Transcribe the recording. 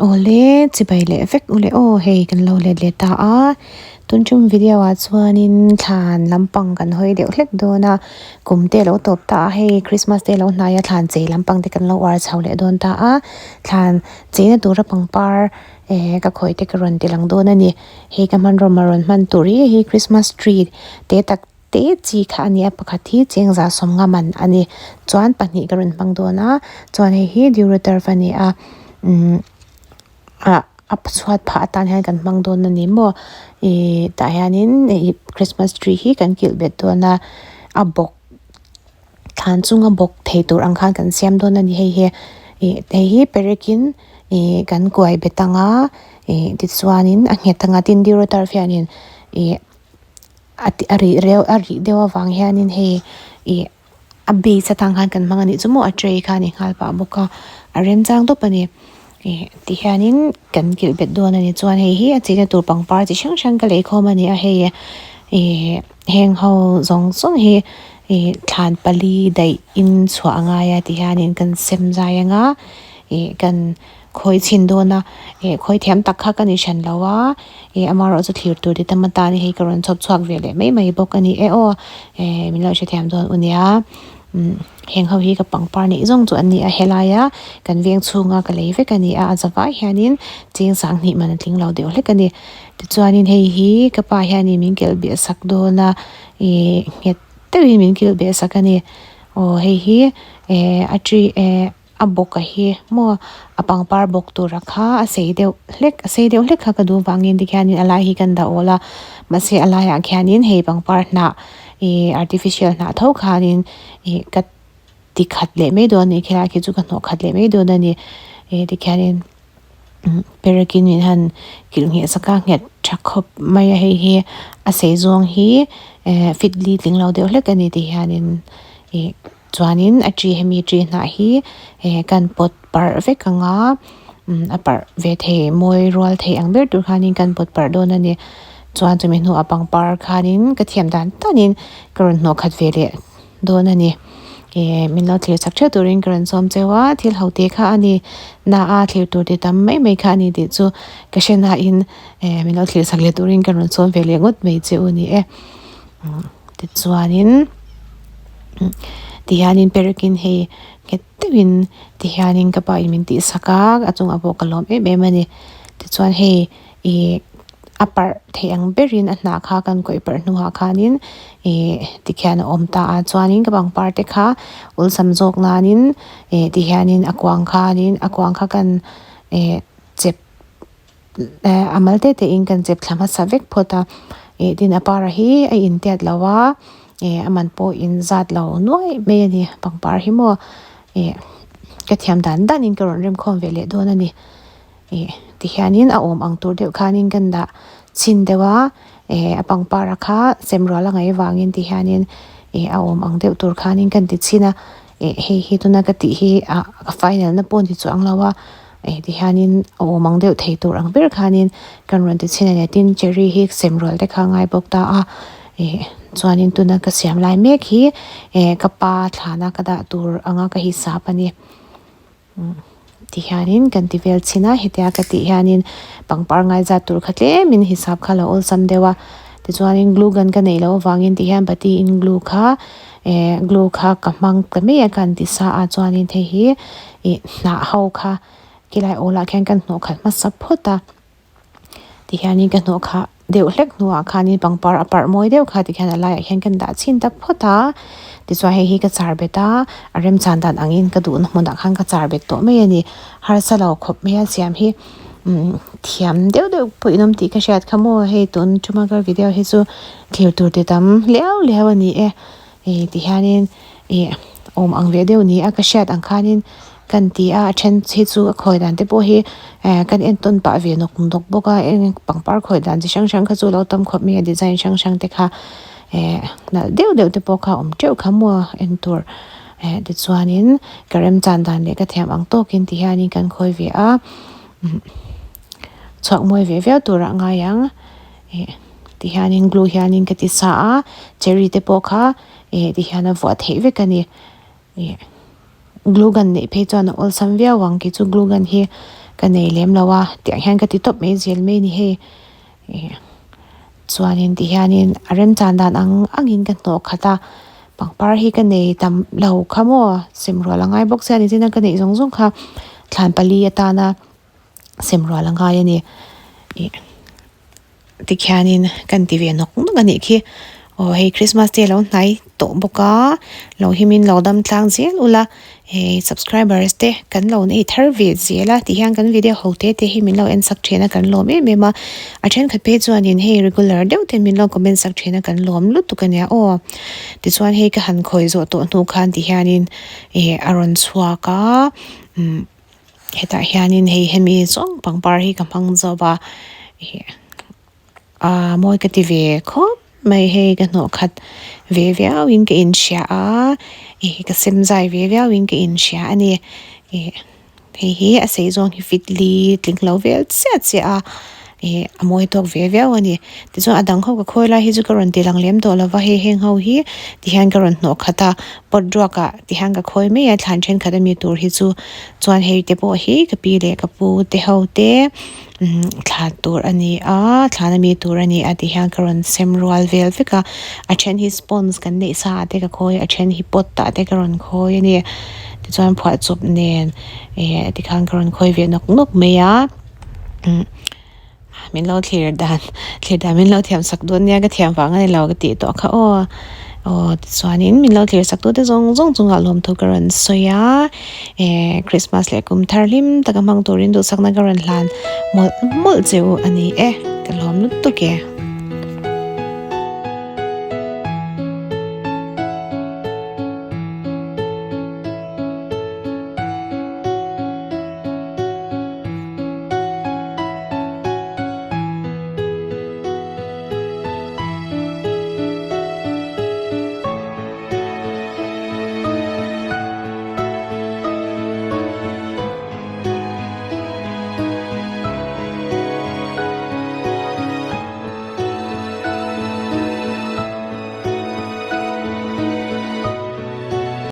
Awle chibai leh vek ule aw hei kan lo let leh ta a tun tum video ah chuanin thlan lampang kan hawi deuh hlek dawn a kum te a lo tawp ta a hei christmas te a lo hnai a thlan chei lampang te kan lo uar chho leh dawn ta a thlan cheina tura pangpar eh ka khawih te ka rawn ti lang dawn a ni hei ka hmanraw rawn hman tur hi hei christmas tree te tak te chi kha a ni a pakhat hi chengza sawmnga man a ni chuan pahnih ka rawn hmang dawn a chuan hei hi duraturf a ni a umm ah a chhuat phah atan hian kan hmang dawn a ni maw ihh tah hianin ih christmas tree hi kan kilh bet dawn a a bawk thlan chunga bawk thei tur ang khan kan siam dawn a ni hei hi ih hei hi perek in ih kan kuai bet ang a ih tichuanin a nghet ang a tin duraturf hianin ih. A ti a rih reuh a rih deuh avang hianin hei ih a base atang khan kan hmang a nih chu maw a tray kha a ni nghal pah bawk a a remchang tawp a ni ih tihianin kan kilh bet dawn a ni chuan hei hi a cheina tur pangpar chi hrang hrang ka lei khawm a ni a hei ih heng ho zawng zawng hi ih thlan pali daih in chhuah a ngai a tihianin kan sem zai anga ih kan. Khawi chhin dawn a eh khawi thiam tak kha ka ni hran lo a eh amaherawh chu thlir tur ti tam atan hei ka rawn chhawp chhuak ve leh mai mai bawk a ni e aw eh min lo hrethiam dawn u nia umm heng ho hi ka pangpar neih zawng chu an ni a helaia kan veng chhunga ka lei vek a ni a a zavai hianin cheng sanghnih man a tling lo deuh hlek a ni tichuanin hei hi ka pa hianin min kelh beh sak dawn a ih nghet deuhin min kilh beh sak a ni aw hei hi eh a tree eh. A bawk a hi maw a pangpar bawk tur a kha a sei deuh hlek a sei deuh hlek kha ka duh vangin tikhianin a lai hi kan dah awl a mahse a laiah khianin hei pangpar hnah ihh artificial hnah tho khanin ih ka ti khat leh mai dawn a ni khilai khi chu ka hnawh khat leh mai dawn a ni ih tikhianin perekin in han kilh ngheh sak a nghet tha khawp mai a hei hi a sei zawng hi eh fit li tling lo deuh hlek a ni tihianin ih. Chuanin a tree hemi tree hnah hi eh kan pawt parh vek ang a umm a parh ve thei mawi rual thei ang ber tur khanin kan pawt parh dawn a ni chuan chumi hnuah pangpar khanin ka thiam dan danin ka rawn hnawh khat ve leh dawn a ni eh min lo thlir chak theuh turin ka rawn sawm cheu a thil ho te kha a ni na a thlir tur ti tam mai mai kha a ni tih chu ka hre nain eh min lo thlir chak leh turin ka rawn sawm ve leh ngawt mai che u a ni e. Tichuanin tihianin perekin hei nghet deuhin tihianin ka pa in min tihsak a a chungah pawh ka lawm em em a ni tichuan hei ih a parh theih ang berin a hnah kha kan kawih parh hnuah khanin ih tikhian a awm ta a chuanin ka pangpar te kha awlsam zawk nanin ih tihianin a kuang khanin a kuang kha kan ih chep. Eh a mal te te in kan chep thla hmasa vek phawt a ih tin a par hi a intiat lo a ih a man pawh in zat lo nuai mai a ni pangpar hi maw ih ka thiam dan dan in ka rawn rem khawm ve leh dawn a ni ih tihianin a awm ang tur deuh khanin kan dah chhin deuh a eh a pangpar a kha sem rual a ngaih avangin tihianin ih a awm ang deuh tur khanin kan ti chhin a ih hei hi tuna ka tih hi ah a final na pawh ni chuang lo a. Eh tihianin a awm ang deuh thei tur ang ber khanin kan rawn ti chhin a ni tin cherry hi sem rual te kha a ngai bawk ta a eh chuanin tuna ka siam lai mek hi eh ka pa thlana ka dah tur anga ka hisap a ni tihianin kan ti vel chhin a hetia ka tih hianin pangpar ngai zat tur kha tlemin hisap kha a lo awlsam deuh a tichuanin glue gun ka neih loh avangin tihian bati in glue kha eh glue kha ka hmang ta mai a kan ti sa a chuanin hei hi ih hnah ho kha khilai awl ah khian kan hnawh khat hmasa phawt a tihianin ka hnawh khah deuh hlek hnuah khanin pangpar a parh mawi deuh kha tikhian a laiah hian kan dah chhin tak phawt a tichuan hei hi ka char bet a a remchan dan angin ka duhna hmunah khan ka char bet tawh mai a ni harsa lo khawp mai a siam hi umm thiam deuh deuh pawh in awm tih ka hriat kha maw hei tun tuma ka video hi chu thlir tur ti tam liau liau a ni e ih tihianin ih awm ang ve deuh ni a ka hriat ang khanin kan ti a a then hi chu a khawi dan te pawh hi eh kan en tawn pah ve nawk nawk bawk a eng pangpar khawi dan chi hrang hrang kha chu alo tam khawp mai a design hrang hrang te kha eh nalh deuh deuh te pawh kha a awm teuh kha maw en tur eh tichuanin ka remchan dan leh ka thiam ang tawkin tihianin kan khawi ve a chhuak mawi ve viau turah a ngai ang. Ih tihianin glue hianin ka ti sa a cherry te pawh kha ih tihian a vuah theih vek a ni ih glue gun neih phei chuan a awlsam viau ang kei chu glue gun hi ka nei lem lo a tiang hian ka ti tawp mai zel mai a ni hei ih chuanin ti hianin a remchan dan ang angin ka hnawh khat a pangpar hi ka nei tam lo kha maw sem rual a ngai bawk sia ni chin a ka neih zawng zawng kha thlan pali atana sem rual a ngai a ni ih. Tikhianin kan ti ve nawk nawk a nih khi. Aw hei Christmas te a lo hnai tawh bawk a, lo himin lo dam tlang zel ula, hei subscribers te kan lo nei thar ve zel a tihian kan video ho te te hi min lo en sak thin a kan lawm em em a, a thenkhat phei chuanin hei regular deuh ten min lo comment sak thin a kan lawm lutuk a nia aw. Tichuan hei ka han khawi zawh tawh hnu khan tihianin ih a rawn chhuak a umm. Hetah hianin hei hemi zawng pangpar hi ka hmang zawk a ih aa mawi ka ti ve khawp mai hei ka hnawh khat ve viau in ka inhria a ih ka sem zai ve viau in ka inhria a ni ih hei hi a sei zawng hi fit li tling lo vel chiah chiah a ih a mawi tawk ve viau a ni tichuan a dang ho ka khawi lai hi chu ka rawn ti lang lem tawh lo va hei heng ho hi tihian ka rawn hnawh khat a pot ruak ah tihian ka khawi mai a thlan thenkhat ami tur hi chu. Chuan hei te pawh hi ka pi leh ka pu te ho te umm thlan tur a ni a thlan ami tur a ni a ti hian ka rawn sem rual vel vek a a then hi sponge kan neih sa ah te ka khawi a a then hi pot ah te ka rawn khawi a ni tichuan phuahchawp nen eh tikhan ka rawn khawi ve nawk nawk mai a umm. Min lo thlir dan thlir dan min lo thiam sak dawn nia ka thiam vang a ni lo ka tih tawh kha aw aw tichuanin min lo thlir sak tute zawng zawng chungah lawmthu ka rawn sawi a eh Christmas leh kum thar hlim taka hmang turin duhsakna ka rawn hlan mawlh mawlh che u a ni e ka lawm lutuk e.